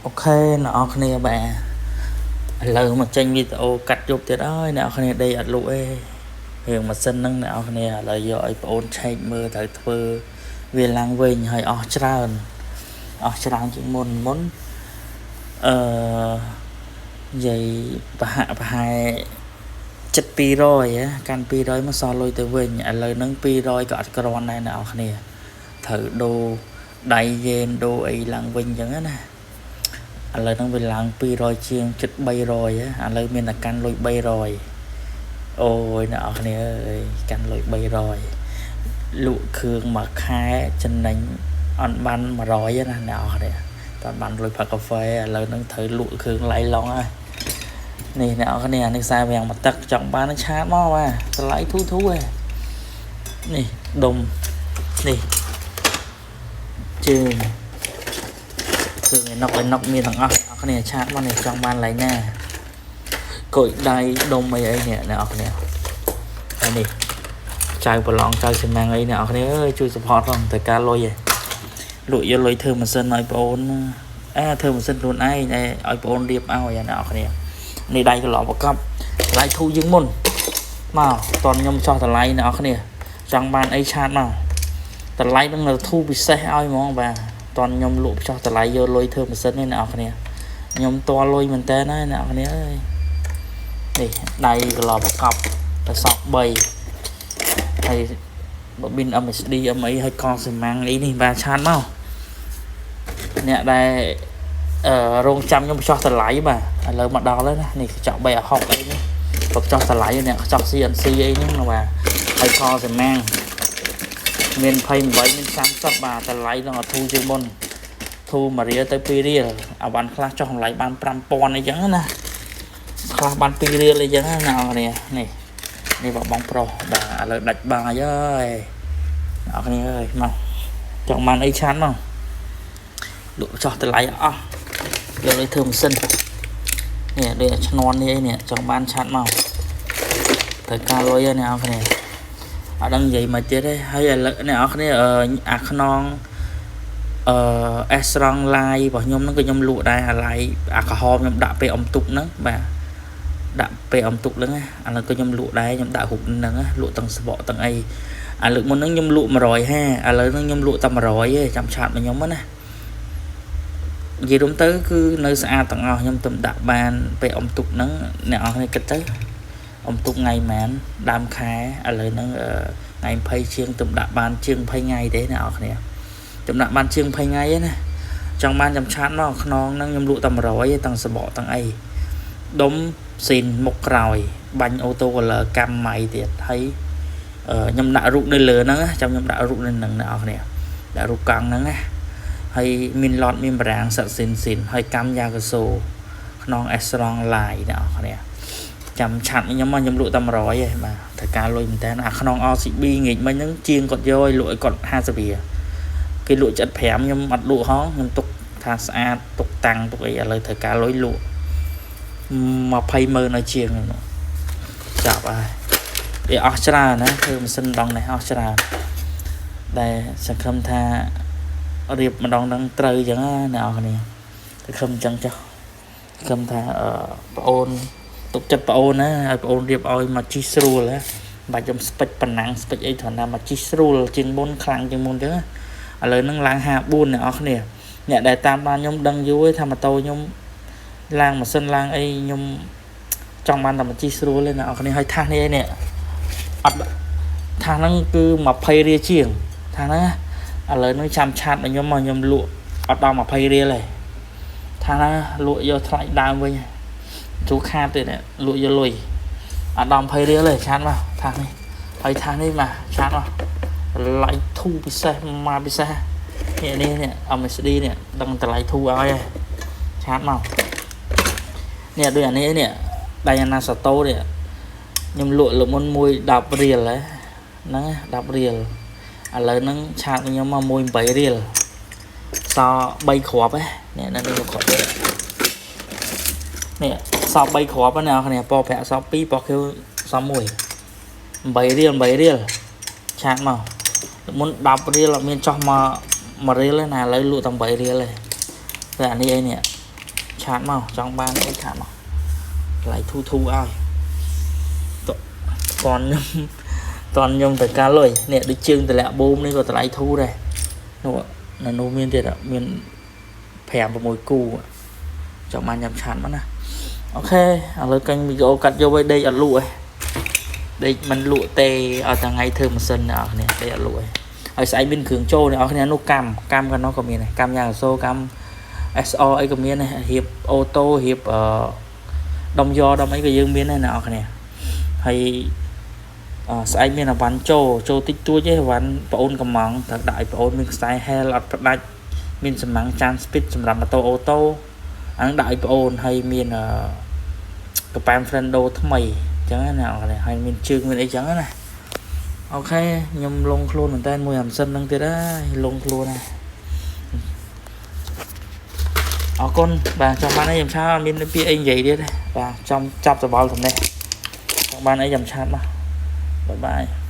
OK អ្នកនរគ្នាបាទឥឡូវមកចេញវីដេអូកាត់យប់ទៀតហើយអ្នកនរគ្នាដេកអត់លក់ទេរឿងម៉ាស៊ីនហ្នឹងអ្នកនរគ្នាឥឡូវយកឲ្យប្អូនឆែកមើលត្រូវធ្វើវាឡើងវិញហើយអស់ច្រើនអស់ច្រើនជាងមុនមុនអឺនិយាយប្រហាក់ប្រហែលចិត្ត200កាន់200មកសល់លុយទៅវិញឥឡូវហ្នឹង200ក៏អត់គ្រាន់ដែរអ្នកនរគ្នាត្រូវដូរដៃយេនដូរអីឡើងវិញអញ្ចឹងណាឥឡូវហ្នឹងវាឡើង200ជាងជិត300ឥឡូវមានតែកាន់លុយ300អូយអ្នកនរគ្នាអើយកាន់លុយ300លក់គ្រឿងមួយខែចំណេញអត់បាន100ណាអ្នកនរគ្នាតើបានលុយផឹកកាហ្វេឥឡូវហ្នឹងត្រូវលក់គ្រឿងឡៃឡុងហើយនេះអ្នកនរគ្នានេះខ្សែវាំងមកទឹកចង់បានឆាតមកបាទតម្លៃធូរធូរឯងនេះដុំនេះជើងគ្រឿងឯណុកឯណុកមានទាំងអស់អ្នកគ្នាឆាតមកនេះចង់បានឡៃណាកុយដៃដុំអីអីនេះអ្នកនរគ្នាហើយនេះចៅប្រឡងចៅស៊ីម៉ាំងអីអ្នកនរគ្នាអើយជួយ support ផងតែការលុយឯងលក់យកលុយធ្វើម៉ាស៊ីនឲ្យប្អូនអើធ្វើម៉ាស៊ីនខ្លួនឯងឲ្យប្អូនរៀបឲ្យអ្នកនរគ្នានេះដៃកន្លងប្រកបតម្លៃធូរជាងមុនមកតន់ខ្ញុំចោះតម្លៃអ្នកនរគ្នាចង់បានអីឆាតមកតម្លៃនឹងធូរពិសេសឲ្យហ្មងបាទតន់ខ្ញុំលក់ចោះតម្លៃយកលុយធ្វើម៉ាស៊ីននេះអ្នកនរគ្នាខ្ញុំតលុយមែនតើណាអ្នកនរគ្នាអើយនេះដៃកន្លងប្រកបទៅសក់3ហើយបប៊ីន MSD អីហើយកងស៊ីម៉ាំងអីនេះបាទឆាតមកអ្នកដែលអឺរងចាំខ្ញុំចោះតម្លៃបាទឥឡូវមកដល់ហើយណានេះកញ្ចក់360អីនេះបើចោះតម្លៃអ្នកកញ្ចក់ CNC អីហ្នឹងបាទហើយកងស៊ីម៉ាំងមាន28មាន30បាទតម្លៃនឹងអធូរជាងមុនធូរ1រៀលទៅ2រៀលអាវ៉ាន់ខ្លះចុះតម្លៃបាន5000អីចឹងណាខ្លះបាន2រៀលអីចឹងណាអ្នកនរនេះនេះបងប្រុសបាទឥឡូវដាច់បាយហើយអ្នកនរអើយមកចង់បានអីឆាន់មកលក់ចោះតម្លៃអស់យកលុយធ្វើម៉ាស៊ីននេះដូចឈ្នន់នេះអីនេះចង់បានឆាត់មកត្រូវការលុយហើយអ្នកនរគ្នាអត់ដឹងនិយាយមកទៀតទេហើយឥឡូវអ្នកនរគ្នាអាខ្នងអឺអេសស្រង់ឡាយរបស់ខ្ញុំហ្នឹងក៏ខ្ញុំលក់ដែរអាឡាយអាក្រហមខ្ញុំដាក់ពេលអុំទុកហ្នឹងបាទដាក់ពេលអុំទុកហ្នឹងឥឡូវក៏ខ្ញុំលក់ដែរខ្ញុំដាក់រូបហ្នឹងលក់ទាំងសបកទាំងអីអាលើកមុនហ្នឹងខ្ញុំលក់150ឥឡូវហ្នឹងខ្ញុំលក់តែ100ទេចាំឆាតមកខ្ញុំណានិយាយរួមទៅគឺនៅស្អាតទាំងអស់ខ្ញុំទៅដាក់បានពេលអុំទុកហ្នឹងអ្នកនរគ្នាគិតទៅអុំទុកថ្ងៃម៉ានដើមខែឥឡូវហ្នឹងថ្ងៃ20ជាងទៅដាក់បានជាង20ថ្ងៃទេអ្នកនរគ្នាចំដាក់បានជាង20ថ្ងៃឯណាចង់បានចាំឆាតមកខ្នងហ្នឹងខ្ញុំលក់តែ100ទេទាំងសបកទាំងអីដុំស៊ីនមុខក្រោយបាញ់អូតូ color កម្មម៉ៃទៀតហើយខ្ញុំដាក់រូបនៅលើហ្នឹងចាំខ្ញុំដាក់រូបនៅហ្នឹងអ្នកនរគ្នាដាក់រូបកង់ហ្នឹងណាហើយមានឡតមានបារាំងសិតស៊ីនស៊ីនហើយកម្មយ៉ាកសូខ្នងអេស្រង់ឡាយអ្នកនរគ្នាចាំឆាត់ខ្ញុំមកខ្ញុំលក់តែ100ឯងបាទត្រូវការលុយមែនតើអាខ្នង RCB ងាកមិញហ្នឹងជាងគាត់យកឲ្យលក់ឲ្យគាត់50រៀលគេលក់75ខ្ញុំអត់លក់ហងខ្ញុំទុកថាស្អាតទុកតាំងទុកអីឥឡូវត្រូវការលុយលក់20ម៉ឺនឲ្យជាងហ្នឹងចាប់ហើយវាអស់ច្រើនណាធ្វើម៉ាស៊ីនដងនេះអស់ច្រើនដែលសង្ឃឹមថារៀបម្ដងហ្នឹងត្រូវអញ្ចឹងណាអ្នកនរគ្នាសង្ឃឹមអញ្ចឹងចុះសង្ឃឹមថាប្អូនទុកចិត្តប្អូនណាឲ្យប្អូនរៀបឲ្យមកជីស្រួលណាបាច់ខ្ញុំស្ពេចប៉ុណ្ណឹងស្ពេចអីគ្រាន់តែមកជីស្រួលជាងមុនខ្លាំងជាងមុនអញ្ចឹងឥឡូវហ្នឹងឡើង54អ្នកនរគ្នាអ្នកដែលតាមបានខ្ញុំដឹងយូរថាម៉ូតូខ្ញុំឡើងម៉ាស៊ីនឡើងអីខ្ញុំចង់បានតែមកជីស្រួលទេអ្នកនរគ្នាហើយថាសនេះអីនេះអត់ថាសហ្នឹងគឺ20រៀលជាងថាសហ្នឹងឥឡូវហ្នឹងចាំឆាតមកខ្ញុំមកខ្ញុំលក់អត់ដល់20រៀលទេថាណាលក់យកថ្លៃដើមវិញជួខាតទេនេះលក់យកលុយអត់ដល់20រៀលទេឆាតមកថាសនេះហើយថាសនេះមកឆាតមកឡៃធូពិសេសមកពិសេសនេះនេះនេះ MSD នេះដឹងតម្លៃធូឲ្យហើយឆាតមកនេះដូចអានេះនេះដៃអាណាសាតូនេះខ្ញុំលក់លើមុនមួយ10រៀលហ្នឹង10រៀលឥឡូវហ្នឹងឆាតខ្ញុំមកមួយ8រៀលស3គ្រាប់នេះនេះគ្រាប់នេះស3គ្រាប់ណាអ្នកគ្នាពណ៌ប្រាក់ស2ពណ៌ខៀវស1 8រៀល8រៀលឆាតមកមុន10រៀលអត់មានចោះមក1រៀលទេណាឥឡូវលក់តែ8រៀលទេតែអានេះអីនេះ chat មកចង់បានអី chat មកថ្លៃធូធូឲ្យតតខ្ញុំតនខ្ញុំទៅការលុយនេះដូចជើងតម្លាក់បូមនេះក៏តម្លៃធូរដែរនោះនៅនោះមានទៀតមាន5 6គូចង់បានញ៉ាំ chat មកណា OK ឥឡូវកាញ់វីដេអូកាត់យកឲ្យដេកអត់លក់ឯងដេកមិនលក់ទេឲ្យតែថ្ងៃធ្វើម៉ាស៊ីនអ្នកនរគ្នាដេកអត់លក់ឯងហើយស្អែកមានគ្រឿងចូលអ្នកនរគ្នានោះកម្មកម្មកាលនោះក៏មានដែរកម្មយ៉ាងអសូកម្ម SR អីក៏មានដែររៀប auto រៀបអឺដុំយកដុំអីក៏យើងមានដែរអ្នកនរគ្នាហើយស្អែកមានអវ៉ាន់ចូលចូលតិចតួចទេអវ៉ាន់ប្អូនកំងត្រូវដាក់ឲ្យប្អូនមានខ្សែហែលអត់ផ្ដាច់មានសម្ាំងចាន speed សម្រាប់ម៉ូតូ auto អានឹងដាក់ឲ្យប្អូនហើយមានអឺកប៉ែម Friendo ថ្មីអញ្ចឹងណាអ្នកនរហើយមានជើងមានអីចឹងណា OK ខ្ញុំលងខ្លួនមែនតើមួយអាម៉ាស៊ីនហ្នឹងទៀតហើយលងខ្លួនណាអរគុណបាទចង់បានអីខ្ញុំ chat មានពាក្យអីនិយាយទៀតទេបាទចំចាប់សបល់តំណេះចង់បានអីខ្ញុំ chat មក bye bye.